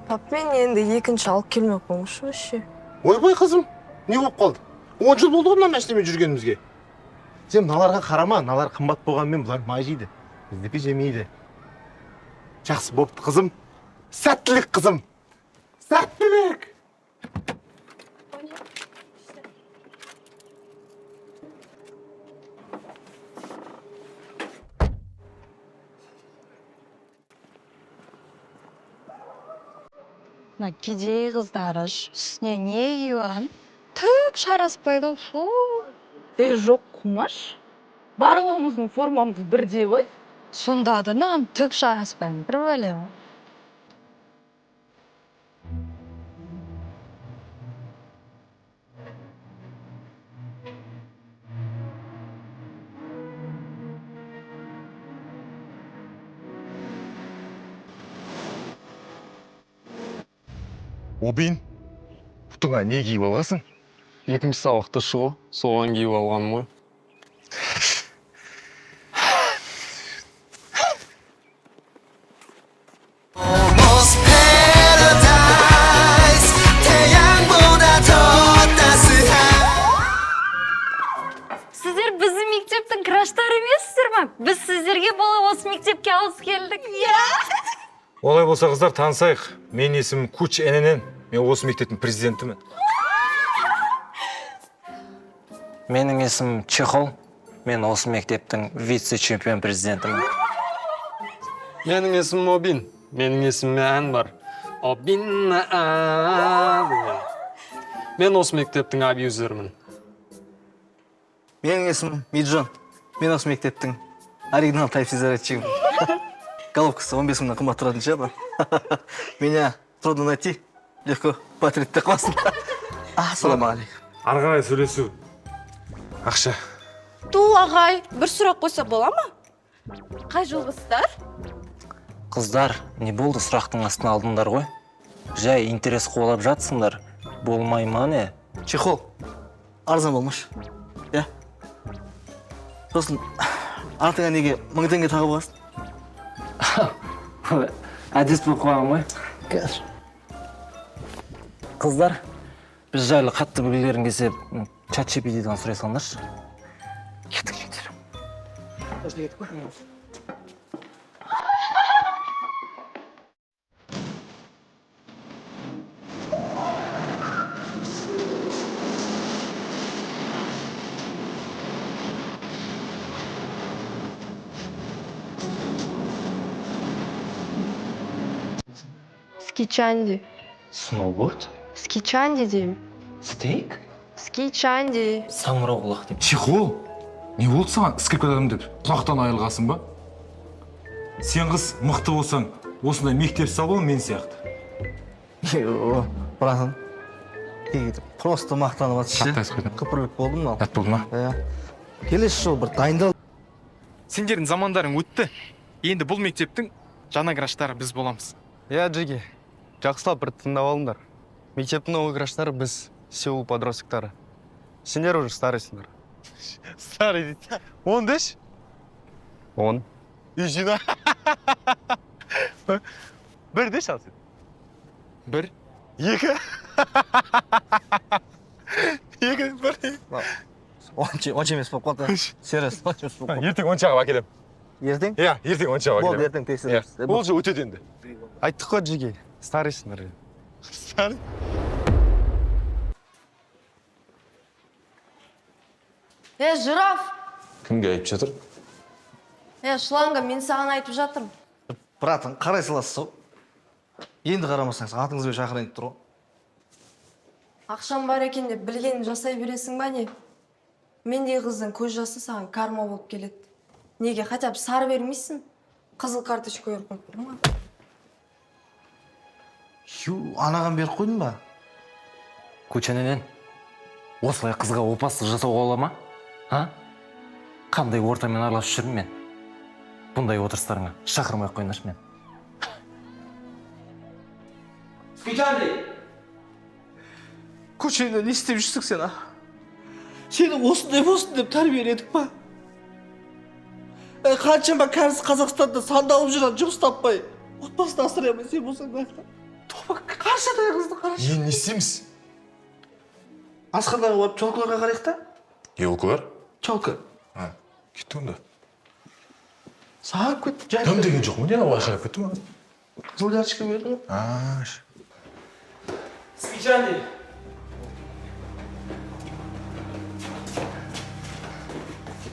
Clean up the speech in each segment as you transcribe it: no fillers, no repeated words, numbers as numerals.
Пап, мен енді екінші алып келмей ақ қойыңызшы вообще. Ойбай, қызым, не болып қалды? 10 жыл болды ғой мына машинамен жүргенімізге. Сен мыналарға қарама, мыналар қымбат болғанымен, бұлар май жейді, біздікі жемейді. Жақсы бопты, қызым. Сәттілік, қызым, сәттілік! Мына кедей қыздары үстіне не киіп алған, түк жараспайды ғой, фу. Е, жоқ, қумаш. Барлығымыздың формамыз бірдей ғой. Сонда да маған түк жараспайды, бір бәле ғой. Обин, бұтыңа не киіп алғансың? Екінші сабақта шығу, соған киіп алғаным ғой. Сіздер біздің мектептің краштары емессіздер ма? Біз сіздерге бола осы мектепке алыс келдік, иә. Олай болса, қыздар, танысайық. Менің есімім Куч ННН. Мен осы мектептің президентімін. Менің есімім Чехол. Мен осы мектептің вице-чемпион президентімін. Менің есімім Обин. Менің есіміме ән бар. Обин а деген. Мен осы мектептің абьюзерімін. Менің есімім Миджон. Мен осы мектептің оригинал Type-C зарядчигім. Головкасы 15 мыңнан қымбат тұратын шығар. Меня трудно найти, легко портрет деп қаласың. Ассалаумағалейкум. Ары қарай сөйлесу. Ақша. Ту, ағай, бір сұрақ қойса бола ма? Қай жылғысыздар? Қыздар, не болды, сұрақтың астына алдыңдар ғой. Жай интерес қуалап жатсыңдар. Болмай ма, не? Чехол арзан болмашы. Иә. Сосын артыңа неге 1000 теңге тағып аласың? Әдет болып қалған ғой. Қазір. Қыздар, біз жайлы қатты білгілерің келсе, чат GPT-дан сұрай салыңдаршы. Кеттік, жігіттер. Скичанди. Сноуборд? Скичанди деймін. Стейк? Скичанди. Саңырауқұлақ деп. Чехол, не болды саған? Скрипкадамын деп құлақтан айырылғансың ба? Сен, қыз, мықты болсаң, осындай мектеп салып ал мен сияқты. Йо, братан. Неге просто мақтанып жатсың ше? Қатты айтып қойдым. Көпірлік болды мынау. Ұят болды ма? Иә. Келесі жолы бір дайындал. Сендердің замандарың өтті. Енді бұл мектептің жаңа краштары біз боламыз. Иә, Джеки, жақсылап бір тыңдап алыңдар. Мектептің новый краштары біз, Сеул подростктары. Сендер уже старыйсыңдар. Старый дейді. 10 деші. 10. Үй жина. 1 деші ал сен. 1. 2. 2, 1. Онша емес болып қалды. Серьезно, онша емес болып қалды. Ертең онша қылып әкелемін. Ертең? Иә, ертең онша қылып Болды, әкелемін. ертең тексереміз. Иә, ол же өтеді енді. Айттық қой, Джеки, старыйсыңдар. Старый. Е, жираф! Кімге айтып жатыр? Е, шланга, мен саған айтып жатырмын. Братан, қарай саласыз ау. Енді қарамасаңыз, атыңызбен шақырайын деп тұр ғой. Ақшам бар екен деп білгенін жасай бересің ба, не? Мендей қыздың көз жасы саған карма болып келеді. Неге хотя бы сары бермейсің? Қызыл карточка беріп қойып тұрмын ғой. Ю, анаған беріп қойдың ба? Көчененен, осылай қызға опасыздық жасауға бола ма? А? Қандай ортамен араласып жүрмін мен? Бұндай отырыстарыңа шақырмай ақ қойыңдаршы мен. Скичанди! Көшеде не істеп жүрсің сен, а? Сені осындай болсын деп тәрбиеледік па? Қаншама кәріс Қазақстанда сандалып жүрген, жұмыс таппай. Отбасын асырай алмай, сен болсаң мына жақта. Қаршадай қызды қарашы. Енді не істейміз? Асханаға барып челкаларға қарайық та. Елкалар? Челка. А, кетті онда. Сағып кетті. Жай. Дым деген жоқ ма? Не, айқайлап кетті ма? Қызыл карточка берді ғой. А. Скичанди!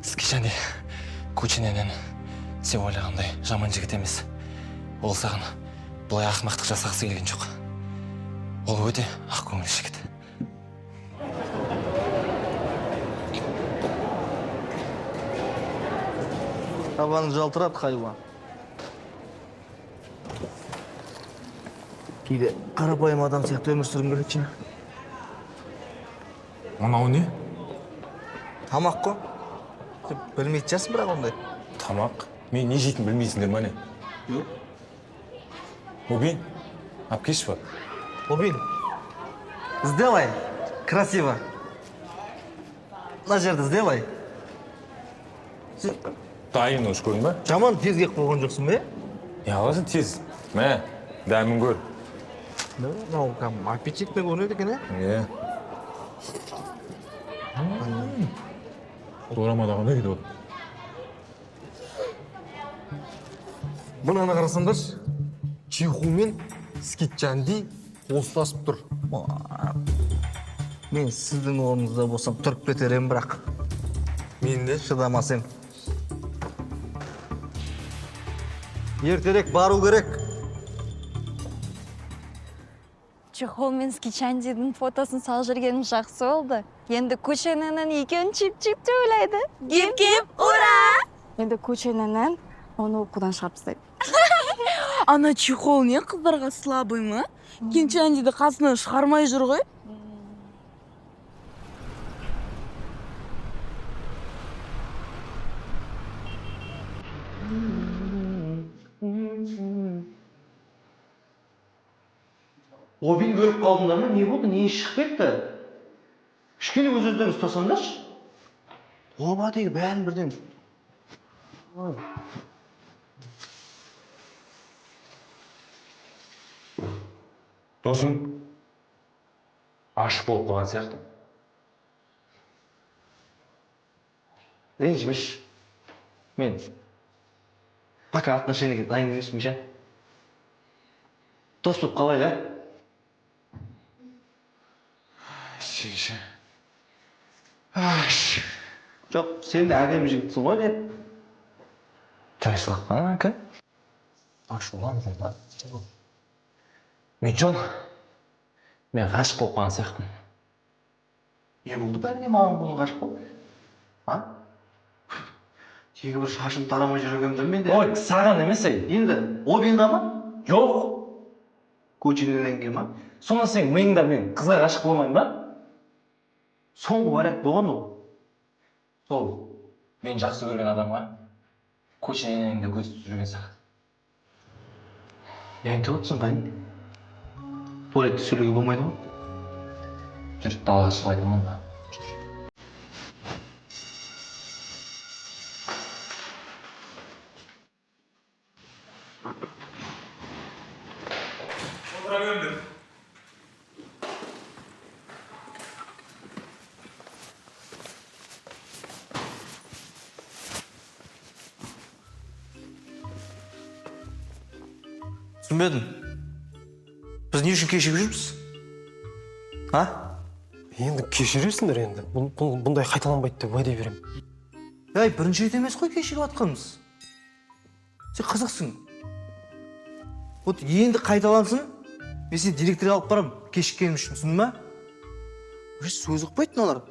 Скичанди, Кучиненен сен ойлағандай жаман жігіт емес. Ол саған бұлай ақымақтық жасағысы келген жоқ. Ол өте ақкөңіл жігіт. Табаны жалтырады, хайуан. Кейде қарапайым адам сияқты өмір сүргім келеді ше. Мынау не? Тамақ қой. Сен білмейтін шығарсың бірақ ондай. Тамақ? Мен не жейтінін білмейсіңдер ма, не? Жоқ. Обин, алып келші бар. Обин, сделай красиво. Мына жерді сделай. Сен Дайын уже, көрдің ба? жаман тез келіп қойған жоқсың ба, е? Не аласың тез? Мә, дәмін көр. Мынау кәдімгі аппетитный көрінеді екен, е? Иә. Дорамада қандай кетіп отыр? Мынаны қарасаңдаршы. Чиху мен Скитчанди қосыласып тұр. Мен сіздің орныңызда болсам тұрып кетер едім бірақ. Мен де. Шыдамас едім. Ертерек бару керек. Чехол мен Скичандидің фотосын салып жүргенім жақсы болды. Енді Кучиненің екеуін чип-чип деп ойлайды. Гип-гип, ура! Енді Кучиненің оны оқудан шығарып тастайды. Ана чехол не қыздарға слабый ма? Кинчандиді қасынан шығармай жүр ғой. Обин көріп қалдыңдар ма? Не болды? Не шығып кетті? Кішкене өз өздерін ұстасаңдаршы. Оба деген бәрін бірден. Досым, ашық болып қалған сияқты. Ренжімеш. Мен пока отношениеге дайын емеспін ше. Дос болып қалайық, ә? Сен. Жоқ, сен де әдемі жігітсің ғой деп. Жайсылық па, әке? Ашуланып ба? Мен Джон, мен ғашық болып қалған сияқтымын. Не болды бәріне маған бұны ғашық болып? А? Тегі бір шашым тарамай жүргенде мен де. Ой, саған емес, ей. Енді Обинға ма? Жоқ. Кучиненге ма? Сонда сен миыңда мен қызға ғашық болмаймын ба? Соңғы вариант болған ол. Сол мен жақсы көрген адамға Кучиненіңді көз түсіп жүрген сияқты. Не айтып отырсың, қайын? Туалетте сөйлеуге болмайды ғой. Жүр, далаға шығып айтамын ба? Отыра беріңдер. Түсінбедім. Біз не үшін кешігіп жүрміз? А? Енді кешірерсіңдер енді. Бұндай қайталанбайды деп уәде беремін. Әй, бірінші рет емес қой кешігіп жатқанымыз. Сен қызықсың. Вот енді қайталансын, мен сені директорға алып барамын кешіккенім үшін, түсіндің ба? Уже сөз ұқпайды мыналар.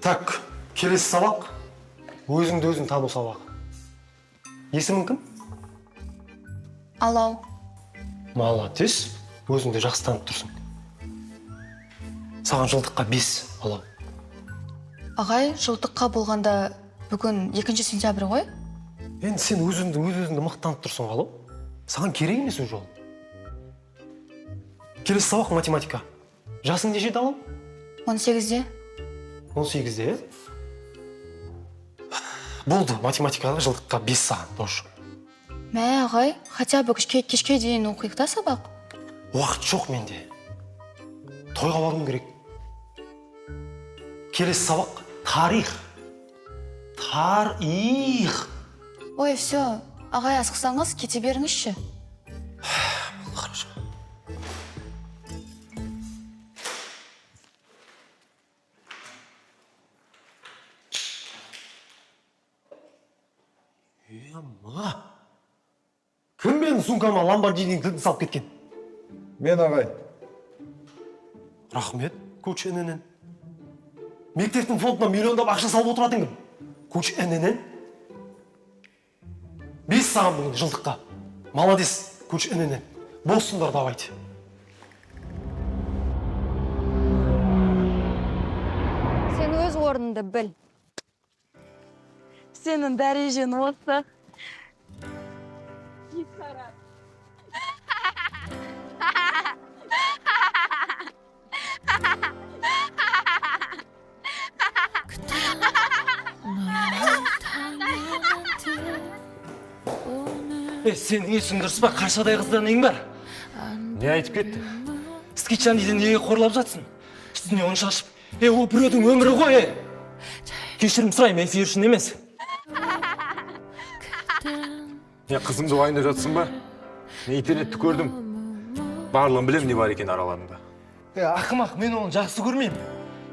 Так, келесі сабақ өзіңді өзің тану сабағы. Есімің кім? Алау. Молодец, өзіңді жақсы танып тұрсың. Саған жылдыққа 5, Алау. Ағай, жылдыққа болғанда бүгін 2 сентябрь ғой? Енді сен өзіңді өз-өзіңді мықты танып тұрсың, Алау. Саған керек емес ол жол. Келесі сабақ математика. Жасың нешеде, Алау? 18-де. 18-де, е? Болды, математикаға жылдыққа 5 саған, тоже. Мә, ағай, хотя бы кешке дейін оқиық та сабақ. Уақыт жоқ менде. Тойға баруым керек. Келесі сабақ тарих. Тарих. Ой, все, ағай, асықсаңыз, кете беріңізші. Хорошо. Ема. Кім менің сумкама Ламборгинидің кілтін салып кеткен? Мен, ағай. Рахмет, Куч ННН. Мектептің фондына миллиондап ақша салып отыратын кім? Куч ННН. 5 саған бүгін жылдыққа. Молодец, Куч ННН. Боссыңдар, давайте. Сен өз орныңды біл. Сенің дәрежең осы. Е, сенің есің дұрыс па? Қаршадай қызда нең бар? Не айтып кетті? Скичандиді неге қорлап жатсың? Үстіне ұн шашып. Е, ол біреудің өмірі ғой, е! Кешірім сұраймын, эфир үшін емес. Не, қызымды уайымдап жатсың ба? Мен интернетті көрдім. Барлығын білемін, не бар екенін араларында. Е, ақымақ, мен оны жақсы көрмеймін.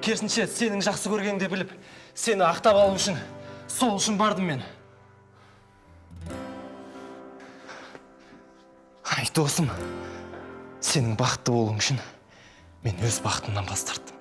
Керісінше, сенің жақсы көргеніңді біліп, сені ақтап алу үшін, сол үшін бардым мен. Ай, досым, сенің бақытты болуың үшін мен өз бақытымнан бас тарттым.